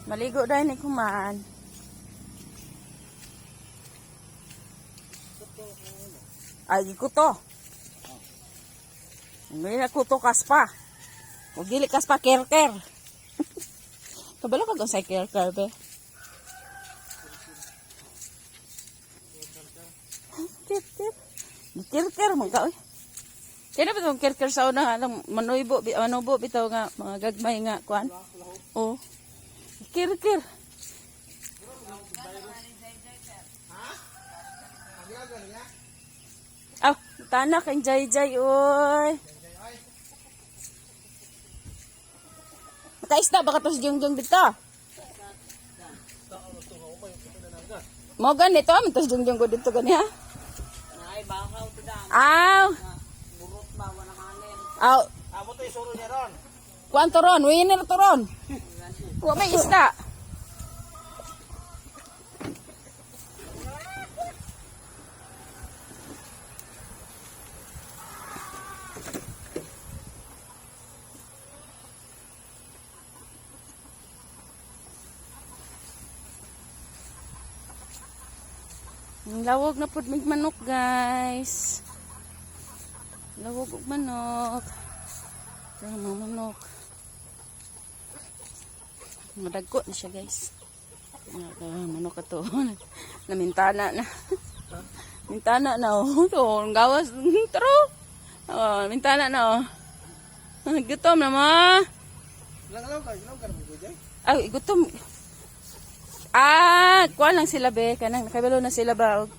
Maligo dahil ni kuman. Ay, kuto. May na kuto kaspa. Ug dili kaspa kerker. Kabalo ka kung sa kerker be. Kerker. Kerker man ka oy. Kaya na ba itong kerker sa una alam manuybo manubo bitaw nga mga gagmay nga kuan. Oh. Kerker. Aw, tanak ang jay-jay oy. Nakaisda ba ka tos jungjung dito? Mo ganito, man tos jungjung ko dito gani ha. Ay, bakaw to dam. Aw, Burot ba, wala kanin. aw, Amo to isuro niya ron. kuan to ron, winner to ron. Wa may isda. Ang lawog na pud mig manok, guys. Lawog og manok. Pero mga manok. Madagko na siya, guys. Ah, manok ato. Namintana na. Mintana na oh. To, ang gawas. Taro. Oh, mintana na oh. Ah, gutom na ma. Lang lang ka, lang ka mo jay. Ay, gutom. Ah, kuan lang sila be. Kanang nakabalo na sila ba. Og